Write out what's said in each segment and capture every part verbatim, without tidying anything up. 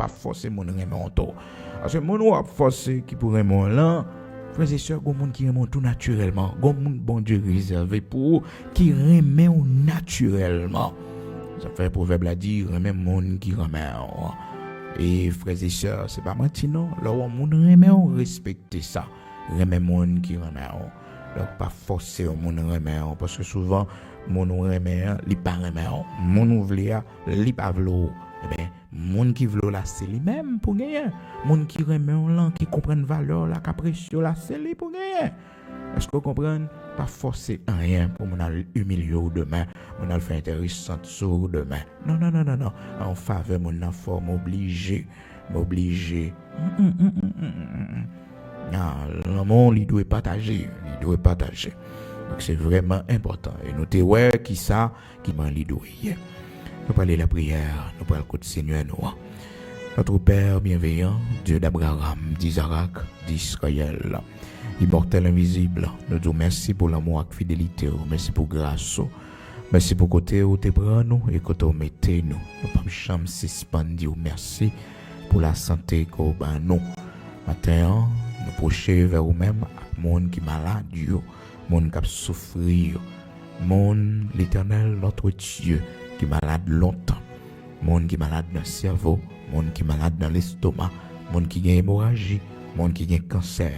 pa fòse moun renmen w tou. Paske moun w ap fòse ki pou renmen w lan, frè e sè, gon moun ki renmen w tou natirèlman. Gon moun Bondye rezève pou ou ki renmen w natirèlman. Sa fè pwovèb la di, renmen moun ki renmen w. E frè e sè, se pa manti non. Lè w wè yon moun renmen w, respekte sa. Renmen moun ki renmen w. Donk, pa fòse yon moun renmen w, paske souvan, moun ou renmen an, li pa renmen w. Moun ou vle a, li pa vle w. Ebyen, moun ki vle w la, se li menm pou genyen. Moun ki renmen w lan, ki konprann valè w la, k apresye w la, se li pou genyen. Èske w konprann? Pa fòse anyen pou moun al imilye w demen, moun al fè enteresan sou ou demen. Non, non, non, non, non. An favè moun nan fò, m oblije, m oblije. Mm, mm, mm, mm, mm, mm, mm. Ah, lanmou, li dwe pataje, li dwe pataje. Donk, se vrèman enpòtan. E nou te wè ki sa, ki man li dwe ye. Nou prale lapriyè, nou pral kot Senyè nou an. Notre Père bienveillant, Dieu d'Abraham, d'Isaac, d'Israël, Immortel, envizib, nou di w mèsi pou lanmou ak fidelite w, mèsi pou gras ou, mèsi pou kote ou te pran nou e kote ou mete nou. Nou p ap janm sispann di w mèsi pou lasante ke w ban nou. Maten an, nou pwoche vè ou menm ak moun ki malad yo, moun k ap soufri yo, moun, Letènèl, notre Dieu, ki malad lontan, moun ki malad nan sèvo, moun ki malad nan lestoma, moun ki gen emoraji, moun ki gen kansè.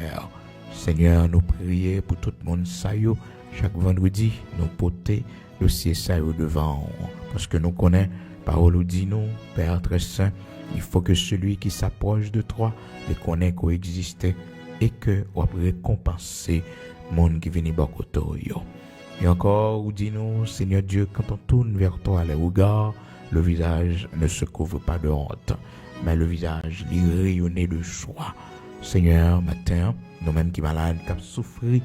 Senyè, nou priye pou tout moun sa yo. Chak vandredi, nou pote dosye sa yo devan w. Paske nou konnen, pawòl ou di nou, Père très saint, il faut que celui qui s'approche de toi, li konnen ke w egziste e ke w ap rekonpanse moun ki vini bò kote w yo. E ankò, ou di nou, Seigneur Dieu, quand on tourne vers toi les regards, le visage ne se couvre pas de honte, mais le visage, li reyone de jwa. Senyè, maten an, nou menm ki malad, k ap soufri,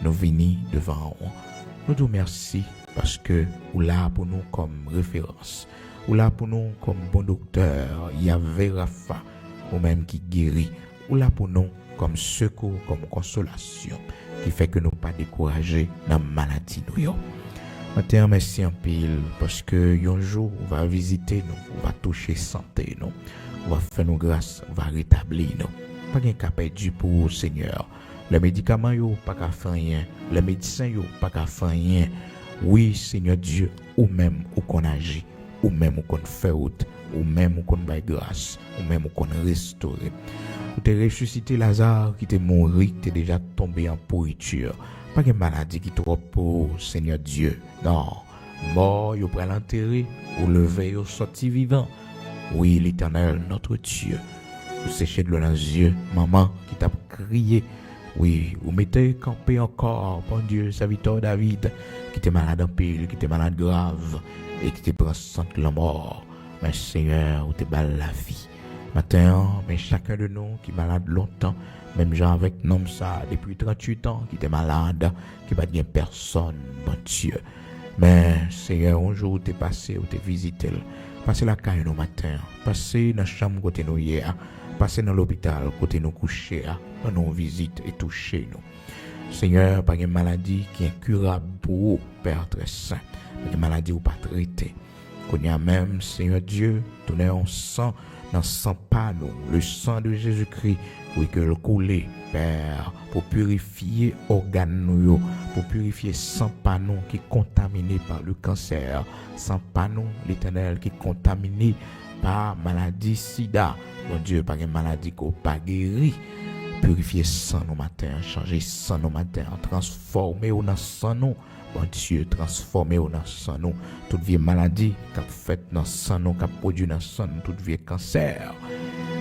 nou vini devan ou. Nou di w mèsi paske ou la pou nou kòm referans. Ou la pou nou kòm bon doktè, Yahvé Rapha, ou menm ki geri. Ou la pou nou kòm sekou, kòm konsolasyon, ki fè ke nou pa dekouraje nan maladi nou yo. Maten an, mèsi anpil, paske yon jou ou va vizite nou, ou va touche sante nou, ou va fè nou gras, ou va retabli nou. Pa gen ka pèdi pou ou, Senyè. Lè medikaman yo pa ka fè anyen, lè medsen yo pa ka fè anyen. Wi, Senyè Dye, ou menm ou konn aji, ou menm ou konn fè wout, ou menm ou konn bay gras, ou menm ou konn restore. Ou te resisite Laza ki te mouri, ki te deja tonbe an pouriti. Pa gen maladi ki twòp pou ou, Senyè Dye. Non. Mò yo pral antere, ou leve yo sòti vivan. Wi, Letènèl, notre Dieu. Ou seche dlo nan zye manman ki t ap kriye. Wi, ou mete kanpe ankò, Bondye, sèvitè w David, ki te malad anpil, ki te malad grav, e ki te pran sant lanmò. Men Senyè, ou te ba l lavi. Maten an, men chaken de nou ki malad lontan, menm jan avèk nonm sa a, depi tranntuit an, ki te malad, ki pa t gen pèsonn, Bondye. Men, Senyè, yon jou ou te pase, ou te vizite l. Pase lakay nou maten an. Pase nan chanm kote nou ye a. Pase nan lopital kote nou kouche a. Ban nou yon vizit e touche nou. Senyè, pa gen maladi ki enkirab pou ou, Pè Trè Sen. Pa gen maladi ou pa trete. Kounye a menm, Senyè Dye, tounen yon san nan san pa nou, le sang de Jésus-Christ, wi, ke l koule, Pè, pou pirifye ògàn nou yo, pou pirifye san pa nou ki kontamine pa le kansè, san pa nou, Letènèl, ki kontamine pa maladi sida. Bondye, pa gen maladi ke w pa geri. Pirifye san nou maten an, chanje san nou maten an, transfòme w nan san nou. Bondye, transfòme w nan san nou. Tout vye maladi k ap fèt nan san nou, k ap pwodui nan san nou, tout vye kansè.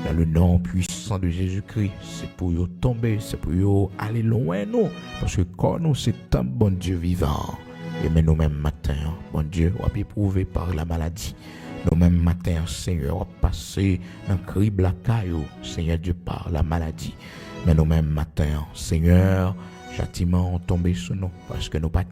Dans le nom puissant de Jésus-Christ, se pou yo tonbe, se pou yo ale lwen nou, paske kò nou se tanp Bondye vivan an. E men nou menm maten an, Bondye, w ap epwouve pa la maladi. Nou menm maten an, Senyè, w ap pase nan krib lakay ou, Senyè Dye, pa la maladi. Men nou menm maten an, Senyè, chatiman an tonbe sou nou, paske nou pa t